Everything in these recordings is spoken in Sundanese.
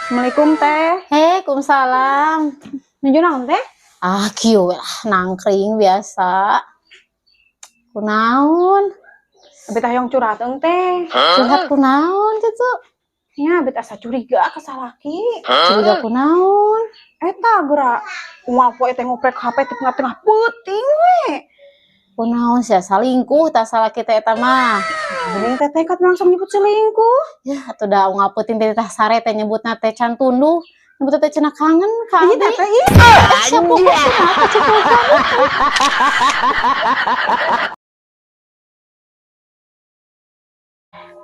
Assalamualaikum teh. Hei, kumsalam. Nuju naon teh? Ah, kieu we lah, nangkring biasa. Kunaon? Abi teh hayang curhat eung teh. Curhat kunaon kitu? Nya abi teh asa curiga ka salaki. Curiga kunaon? Eta geura unggal poe teh ngoprek HP teh tengah-tengah peuting we. Kunaon sia salingkuh tah salaki teh eta mah. Geuning teh tekad langsung nyebut selingkuh. Ya, atuh da unggal peuting teh tah sare teh nyebutna teh can tunduh. Nyebutna teh cenah kangen ka Ih abi. teh teh ih. Sia pokok kumaha cek.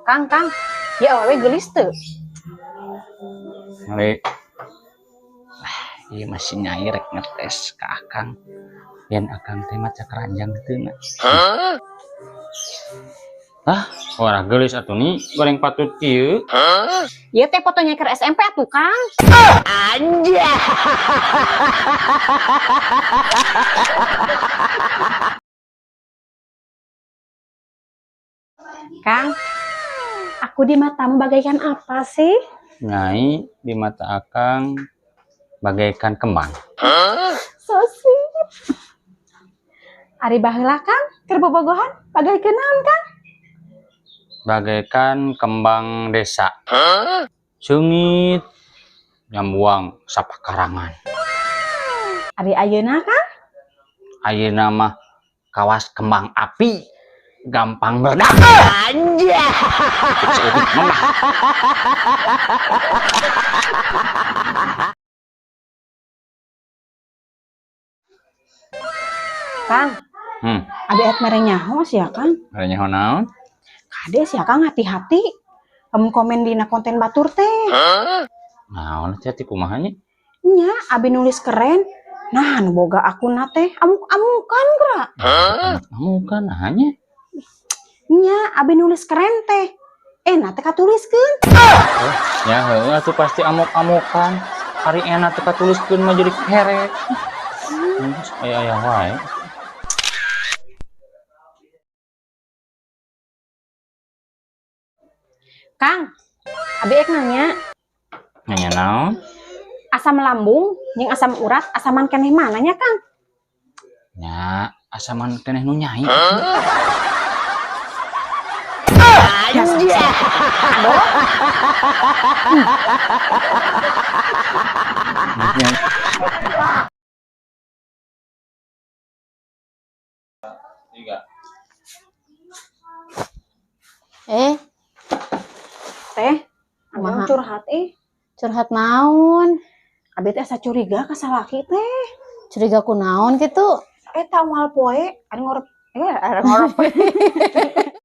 Kang, Kang. Ya awewe geulis teu? Mari. Iya masih nyai rek ngetes ke akang. Yen akang teh maca keranjang teu na. Ah, ora geulis atuh nih, goreng patut kieu. Ieu teh fotonya keur SMP atuh, Kang. Kang, aku di matamu bagaikan apa sih? Nyai di mata akang bagaikan kembang. So sweet. Ari baheula Kang, keur bobogohan bagaikan naon Kang? Bagaikan kembang desa. Seungit nyambuang sapakarangan. Ari ayeuna Kang? Ayeuna mah kawas kembang api gampang meledak. Anjay. Kang, abi et mere nyaho sia Kang. Mere nyaho naon? Kade sia Kang hati-hati. Lamun komen dina konten batur teh. Naon hati-hati kumaha nya? Nya, abi nulis keren. Nah, nu boga akunna teh amuk-amukan geura. Amukan hanya. Nya, abi nulis keren teh. Nah teh katuliskeun. Oh, ya heueuh atuh pasti amuk-amukan. Ari enak teh katuliskeun mah jadi kerek. Aya-aya wae. Kang, abi ek nanya. Nanya naon? Asam lambung jeung asam urat asaman keneh mana nya Kang? Nya, asaman keneh nu nyai. Eh, Teh, Kumaha? abang curhat eh. Curhat naon? Abi teh asa curiga ka salaki teh. Curiga kunaon kitu? Eta unggal poe ari ngorot.